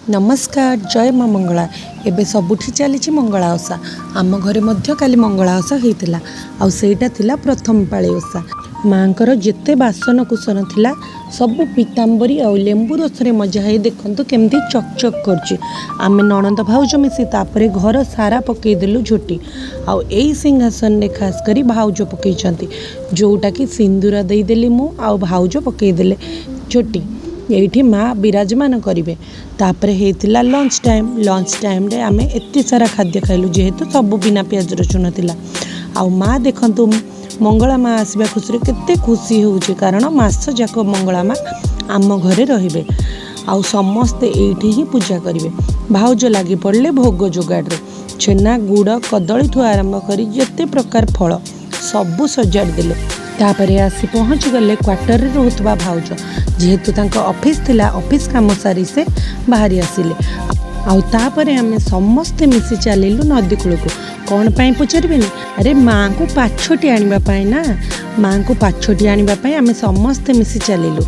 ନମସ୍କାର, ଜୟ ମା ମଙ୍ଗଳା। ଏବେ ସବୁଠି ଚାଲିଛି ମଙ୍ଗଳା ଓଷା। ଆମ ଘରେ ମଧ୍ୟ କାଲି ମଙ୍ଗଳା ଓଷା ହେଇଥିଲା ଆଉ ସେଇଟା ଥିଲା ପ୍ରଥମ ପାଳି ଓଷା। ମାଆଙ୍କର ଯେତେ ବାସନ କୁସନ ଥିଲା, ସବୁ ପିତାମ୍ବରୀ ଆଉ ଲେମ୍ବୁ ରସରେ ମଜା ହେଇ ଦେଖନ୍ତୁ କେମିତି ଚକ୍ ଚକ୍ କରୁଛି। ଆମେ ନଣନ୍ଦ ଭାଉଜ ମିଶି ତାପରେ ଘର ସାରା ପକେଇଦେଲୁ ଝୋଟି। ଆଉ ଏଇ ସିଂହାସନରେ ଖାସ କରି ଭାଉଜ ପକେଇଛନ୍ତି, ଯେଉଁଟାକି ସିନ୍ଦୁର ଦେଇଦେଲି ମୁଁ ଆଉ ଭାଉଜ ପକେଇଦେଲେ ଝୋଟି। ଏଇଠି ମା ବିରାଜମାନ କରିବେ। ତାପରେ ହେଇଥିଲା ଲଞ୍ଚ ଟାଇମ୍। ଲଞ୍ଚ ଟାଇମ୍ରେ ଆମେ ଏତେ ସାରା ଖାଦ୍ୟ ଖାଇଲୁ, ଯେହେତୁ ସବୁ ବିନା ପିଆଜ ରସୁଣ ଥିଲା। ଆଉ ମା ଦେଖନ୍ତୁ, ମଙ୍ଗଳା ମା ଆସିବା ଖୁସିରେ କେତେ ଖୁସି ହେଉଛି, କାରଣ ମାସ ଯାକ ମଙ୍ଗଳା ମା ଆମ ଘରେ ରହିବେ ଆଉ ସମସ୍ତେ ଏଇଠି ହିଁ ପୂଜା କରିବେ। ଭାଉଜ ଲାଗି ପଡ଼ିଲେ ଭୋଗ ଯୋଗାଡ଼ରେ। ଛେନା, ଗୁଡ଼, କଦଳୀଠୁ ଆରମ୍ଭ କରି ଯେତେ ପ୍ରକାର ଫଳ ସବୁ ସଜାଡ଼ି ଦେଲେ। ତାପରେ ଆସି ପହଞ୍ଚିଗଲେ କ୍ୱାର୍ଟରରେ ରହୁଥିବା ଭାଉଜ। ଯେହେତୁ ତାଙ୍କ ଅଫିସ୍ ଥିଲା, ଅଫିସ୍ କାମ ସାରି ସେ ବାହାରି ଆସିଲେ। ଆଉ ତାପରେ ଆମେ ସମସ୍ତେ ମିଶି ଚାଲିଲୁ ନଦୀ କୂଳକୁ। କ'ଣ ପାଇଁ ପଚାରିବେନି? ଆରେ, ମାଆଙ୍କୁ ପାଛୋଟି ଆଣିବା ପାଇଁ ନା। ମାଆଙ୍କୁ ପାଛୋଟି ଆଣିବା ପାଇଁ ଆମେ ସମସ୍ତେ ମିଶି ଚାଲିଲୁ।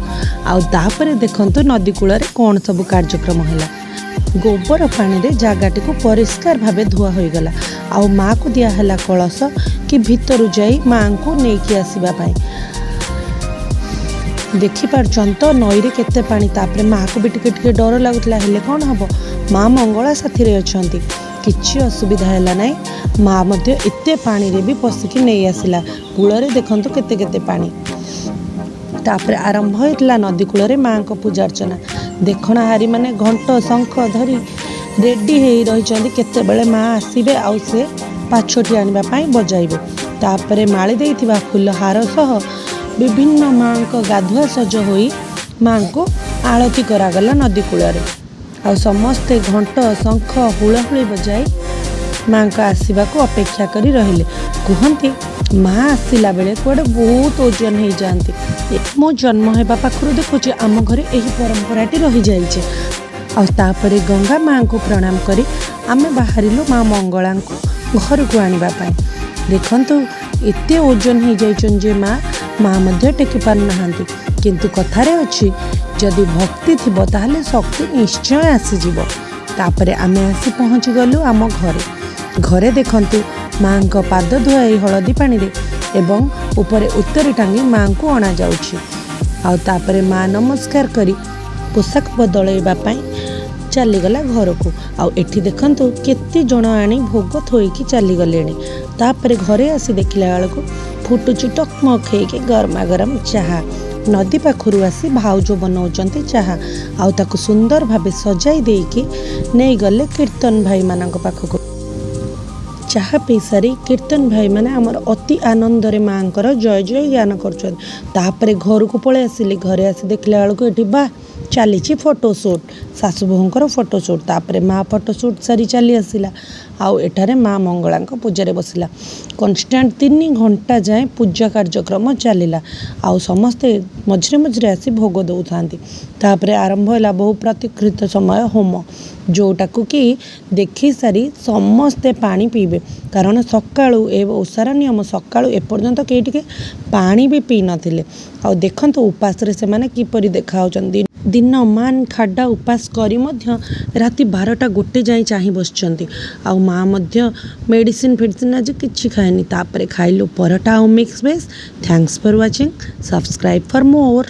ଆଉ ତାପରେ ଦେଖନ୍ତୁ ନଦୀ କୂଳରେ କ'ଣ ସବୁ କାର୍ଯ୍ୟକ୍ରମ ହେଲା। ଗୋବର ପାଣିରେ ଜାଗାଟିକୁ ପରିଷ୍କାର ଭାବେ ଧୁଆ ହୋଇଗଲା ଆଉ ମାଆକୁ ଦିଆହେଲା କଳସ କି ଭିତରୁ ଯାଇ ମାଆଙ୍କୁ ନେଇକି ଆସିବା ପାଇଁ। ଦେଖିପାରୁଛନ୍ତି ତ ନଈରେ କେତେ ପାଣି? ତାପରେ ମାଆକୁ ବି ଟିକେ ଟିକେ ଡର ଲାଗୁଥିଲା। ହେଲେ କ'ଣ ହେବ, ମା ମଙ୍ଗଳା ସାଥିରେ ଅଛନ୍ତି, କିଛି ଅସୁବିଧା ହେଲା ନାହିଁ। ମା ମଧ୍ୟ ଏତେ ପାଣିରେ ବି ପଶିକି ନେଇ ଆସିଲା। କୂଳରେ ଦେଖନ୍ତୁ କେତେ କେତେ ପାଣି। ତାପରେ ଆରମ୍ଭ ହୋଇଥିଲା ନଦୀ କୂଳରେ ମାଆଙ୍କ ପୂଜା ଅର୍ଚ୍ଚନା। ଦେଖଣାହାରୀ ମାନେ ଘଣ୍ଟ ଶଙ୍ଖ ଧରି ରେଡ଼ି ହେଇ ରହିଛନ୍ତି, କେତେବେଳେ ମା ଆସିବେ ଆଉ ସେ ପାଛୋଟି ଆଣିବା ପାଇଁ ବଜାଇବେ। ତାପରେ ମାଳି ଦେଇଥିବା ଫୁଲ ହାର ସହ ବିଭିନ୍ନ ମାଆଙ୍କ ଗାଧୁଆ ସଜ ହୋଇ ମାଆଙ୍କୁ ଆଳତି କରାଗଲା ନଦୀ କୂଳରେ। ଆଉ ସମସ୍ତେ ଘଣ୍ଟ, ଶଙ୍ଖ, ହୁଳହୁଳି ବଜାଇ ମାଆଙ୍କ ଆସିବାକୁ ଅପେକ୍ଷା କରି ରହିଲେ। କୁହନ୍ତି, ମା ଆସିଲା ବେଳେ କୁଆଡ଼େ ବହୁତ ଓଜନ ହେଇଯାଆନ୍ତି। ମୋ ଜନ୍ମ ହେବା ପାଖରୁ ଦେଖୁଛି, ଆମ ଘରେ ଏହି ପରମ୍ପରାଟି ରହିଯାଇଛି। ଆଉ ତାପରେ ଗଙ୍ଗା ମାଆଙ୍କୁ ପ୍ରଣାମ କରି ଆମେ ବାହାରିଲୁ ମା ମଙ୍ଗଳାଙ୍କୁ ଘରକୁ ଆଣିବା ପାଇଁ। ଦେଖନ୍ତୁ, ଏତେ ଓଜନ ହେଇଯାଇଛନ୍ତି ଯେ ମା ମଧ୍ୟ ଟେକି ପାରୁନାହାନ୍ତି। କିନ୍ତୁ କଥାରେ ଅଛି, ଯଦି ଭକ୍ତି ଥିବ ତାହେଲେ ଶକ୍ତି ନିଶ୍ଚୟ ଆସିଯିବ। ତାପରେ ଆମେ ଆସି ପହଞ୍ଚିଗଲୁ ଆମ ଘରେ। ଘରେ ଦେଖନ୍ତୁ, ମାଆଙ୍କ ପାଦ ଧୁଆଇ ହଳଦୀ ପାଣିରେ ଏବଂ ଉପରେ ଉତ୍ତରୀ ଟାଙ୍ଗି ମାଆଙ୍କୁ ଅଣାଯାଉଛି। ଆଉ ତାପରେ ମା ନମସ୍କାର କରି ପୋଷାକ ବଦଳାଇବା ପାଇଁ ଚାଲିଗଲା ଘରକୁ। ଆଉ ଏଠି ଦେଖନ୍ତୁ, କେତେ ଜଣ ଆଣି ଭୋଗ ଥୋଇକି ଚାଲିଗଲେଣି। ତାପରେ ଘରେ ଆସି ଦେଖିଲା ବେଳକୁ ଫୁଟୁଛି ଟକମକ ହେଇକି ଗରମା ଗରମ ଚାହା। ନଦୀ ପାଖରୁ ଆସି ଭାଉଜ ବନଉଛନ୍ତି ଚାହା ଆଉ ତାକୁ ସୁନ୍ଦର ଭାବେ ସଜାଇ ଦେଇକି ନେଇଗଲେ କୀର୍ତ୍ତନ ଭାଇମାନଙ୍କ ପାଖକୁ। ଚାହା ପିଇ ସାରି କୀର୍ତ୍ତନ ଭାଇମାନେ ଆମର ଅତି ଆନନ୍ଦରେ ମାଆଙ୍କର ଜୟ ଜୟ ଗାନ କରୁଛନ୍ତି। ତାପରେ ଘରକୁ ପଳେଇ ଆସିଲି। ଘରେ ଆସି ଦେଖିଲା ବେଳକୁ ଏଠି ବା ଚାଲିଛି ଫଟୋ ସୁଟ୍, ଶାଶୁ ବୋହୂଙ୍କର ଫଟୋ ସୁଟ୍। ତାପରେ ମା ଫଟୋ ସୁଟ୍ ସାରି ଚାଲି ଆସିଲା ଆଉ ଏଠାରେ ମା ମଙ୍ଗଳାଙ୍କ ପୂଜାରେ ବସିଲା। କନଷ୍ଟାଣ୍ଟ 3 ଘଣ୍ଟା ଯାଏଁ ପୂଜା କାର୍ଯ୍ୟକ୍ରମ ଚାଲିଲା ଆଉ ସମସ୍ତେ ମଝିରେ ମଝିରେ ଆସି ଭୋଗ ଦେଉଥାନ୍ତି। ତାପରେ ଆରମ୍ଭ ହେଲା ବହୁ ପ୍ରତୀକ୍ଷିତ ସମୟ, ହୋମ, ଯେଉଁଟାକୁ କି ଦେଖି ସାରି ସମସ୍ତେ ପାଣି ପିଇବେ। କାରଣ ସକାଳୁ ଏ ଓଷାର ନିୟମ, ସକାଳୁ ଏପର୍ଯ୍ୟନ୍ତ କେହି ଟିକେ ପାଣି ବି ପିଇନଥିଲେ। ଆଉ ଦେଖନ୍ତୁ, ଉପାସରେ ସେମାନେ କିପରି ଦେଖାହେଉଛନ୍ତି। ଦିନମାନ ଖାଡ଼ା ଉପାସ କରି ମଧ୍ୟ ରାତି 12ଟା 1 ଯାଏଁ ଚାହିଁ ବସିଛନ୍ତି। ଆଉ ମା ମଧ୍ୟ ମେଡ଼ିସିନ ଫେଡ଼ିସିନ ଆଜି କିଛି ଖାଏନି। ତାପରେ ଖାଇଲୁ ପରଟା ଆଉ mix veg. Thanks for watching. Subscribe for more.